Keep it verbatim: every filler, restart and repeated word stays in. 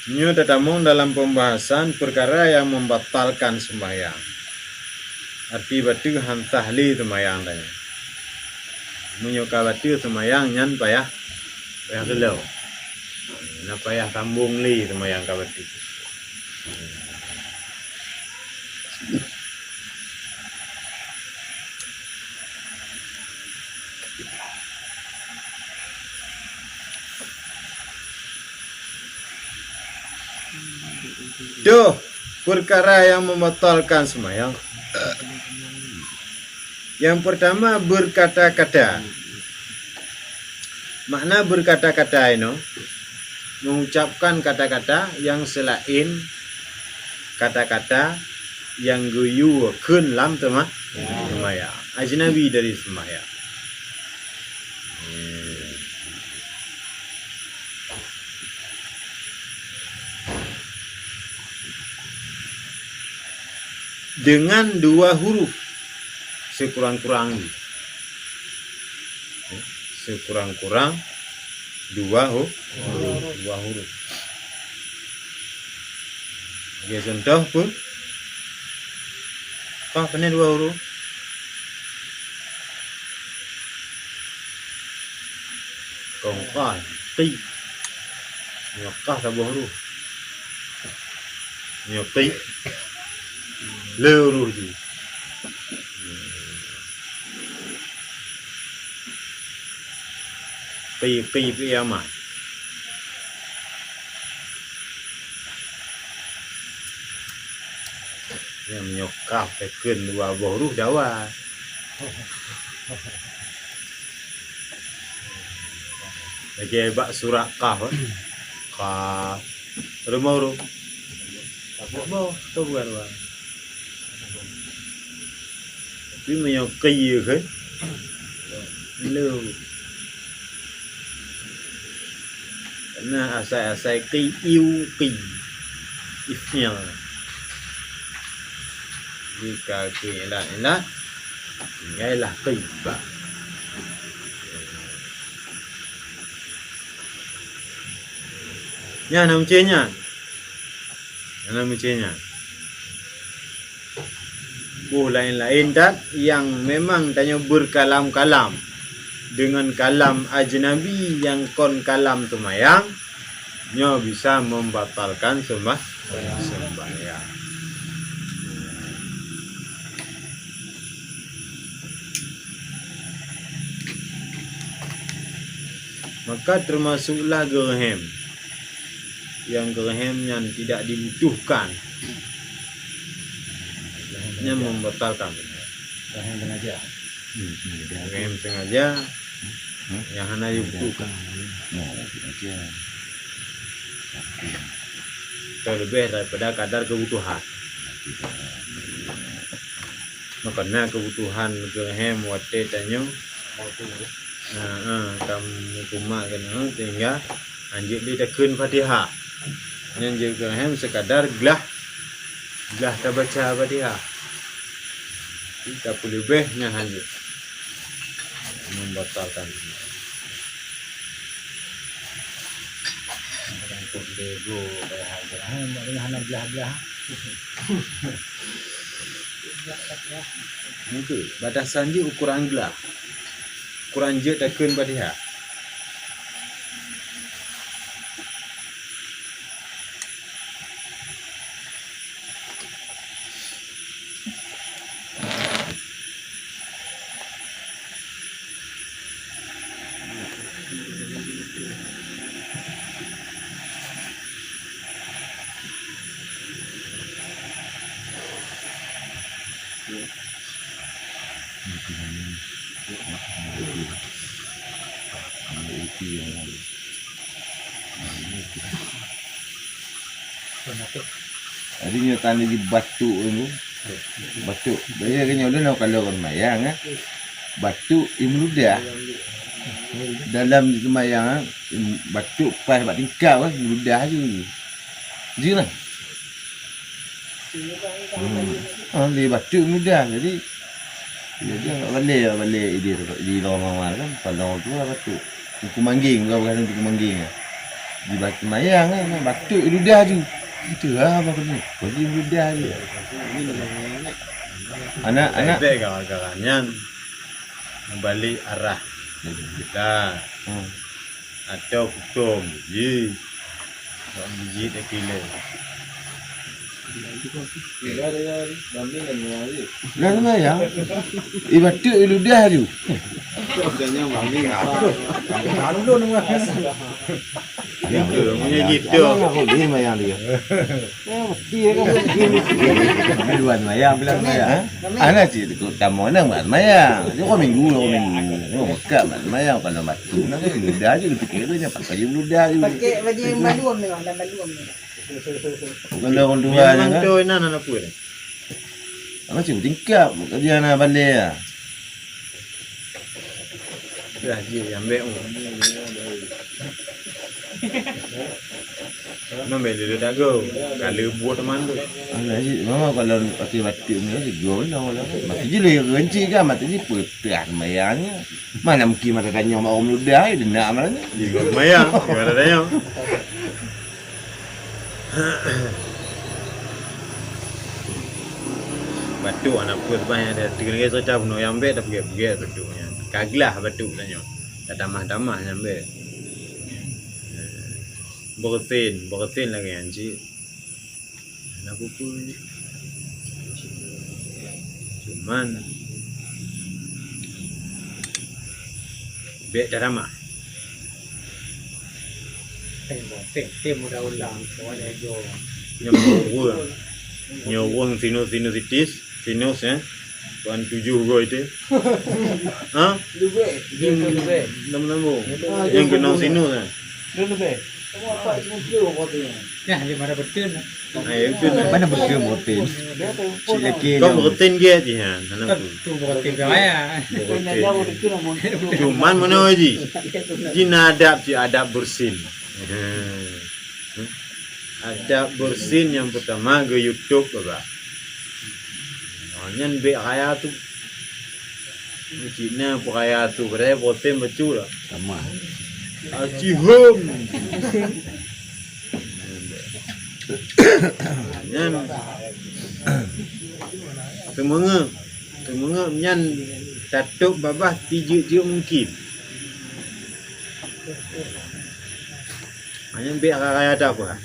Nyoe tatamong dalam pembahasan perkara yang membatalkan sembahyang. Arti bateue han sah lé sembahyang tanyoe. Meunyoe ka bateue sembahyang nyan payah, payah geuleu. Na payah sambong lé sembahyang ka bateue. Tuh, perkara yang membatalkan sembahyang. Yang pertama, berkata-kata. Makna berkata-kata inoe, mengucapkan kata-kata yang selain kata-kata yang geuyue kheun lam teuma-, ya, sembahyang. Ajnabi dari sembahyang. Dengan dua huruf sekurang-kurang. Sekurang-kurang dua hu-, dua huruf. Bagi contoh pun, apa, apa ni dua huruf? Kong ka, ki. Nyoe ka saboh huruf. Nyoe ki. Lheueh huruf jih. Ki, ki, ki amat. Nyang nyoe kaf teukeun dua boh huruf dawa. Lagèe bak surat kaf, eh. Kaf. Rumoh huruf. Boh, tu bukan dua. Tapi meunyoe keu kan? Lheueh. Karena asai-asai ki, iu, ki. Ifnya. Jika ki ilat-ilat, tinggai lah ki ba. Nyan na meucé nyan. Nyan na meucé nyan. Boh laén-laén that nyang memang tanyoe berkalam-kalam dengan kalam ajnabi nyang kon kalam seumayang, nyoe bisa membatalkan seumbah-, seumayang. Maka termasuklah geureuhem. Nyang geureuhem nyan tidak dibutuhkan. Nyan membatalkan. Geureuhem sengaja. Hmm, sengaja. Geureuhem sengaja. Hmm? Nyang hana dibutuhkan. Nah, sengaja. Terlebih daripada kadar kebutuhan. Maka na kebutuhan geureuhem watèe tanyoe. Ha, ha, ka meukumat keunoe sehingga hanjeuet lé takheun Fatihah. Nyan jeuet geureuhem sekadar glah, glah tabaca Fatihah. Tapi tapeuleubeh nyan hanjeuet. Membatalkan. Kadang-kadang dego, padahal geureuhem, maknanya hana glah-glah. Nyan keuh, batasan jih ukuran glah. Ukuran jeuet takheun Fatihah. Jadi nyoe tanda jih batuk tu. Batuk. Biasa kan nyoe lôn kalau kan mayang, eh. Batuk i meuludah. Dalam seumayang, eh, batuk pas bak tingkap, eh, meuludah je. Ji lah. Hmm. Ah, lé batuk meuludah. Jadi, jadi awak balek, awak balek di, di lorong awak kan, padang tu lah batuk. Teungku Manggeng, bukan, bukan Teungku Manggeng, eh. Di batu mayang kan, batuk ludah ju. Itu lah apa kena. Kau di ludah ju. Anak-anak. Bèk gara-gara nyan meubalek arah kiblat. Hmm. Atau kutong biji. Bak biji dak kilo. Lah mayang. Ibarat ludah ju. Itu, punya gitu. Boleh mayang dia. Ya, mesti ya kan. Dua mayang bilang mayang. Ana cit ikut kamu nang buat mayang. Dia kau minggu, kau minggu. Dia buka mayang kalau batu. Nah, ludah je dipikir dia pakai je ludah je. Pakai baju yang balum ni, dah balum ni. Bukan dah orang tua je kan. Tu nan anak pun. Apa cit tingkap, bukan dia anak balai ya. Dah je ambek. Mambek dulu dago. Kalau buat teman tu. Alah cit, mama kalau pakai batik ni sih gol lah. Masih je lagi renci kan, masih je putih mayangnya. Mana mungkin mata tanya mak orang ludah, dia nak mana? Di gol mayang, gimana tanya? Batuk anak pun bah yang ada tiga lagi soca bunoe nyang bèk dah peuget-peuget batuk nyan. Kaglah batuk tanyoe. Dah tamah-tamah nyang bèk. Bersin, bersin lagi nyan cit. Anak pun. Cuman bèk dah tamah. Tem, tem, tem udah ulang. Kawan aja. Nyoe ureueng. Nyoe ureueng sinus, sinusitis, sinus, eh. Tuan tujuh go itu. Ha? Lebih. Lebih. Nama-nama. Yang kenal sinus, eh. Lebih. Nah, dia mana betul. Nah, ya, betul. Mana betul motin? Cik laki. Kau motin dia je, ha. Anak tu. Tu motin dah ya. Cuman mana ji? Jina adab cik adab bersin. Adab bersin yang pertama ke YouTube, Bapak. Nyan bèk raya tu. Cina peraya tu, peraya potem bacut lah. Sama. Acihom. Nyan. Semangat. Semangat nyan tatôp babah tijeuet-jeuet mungkin. Hanya bèk raya-raya tak apa.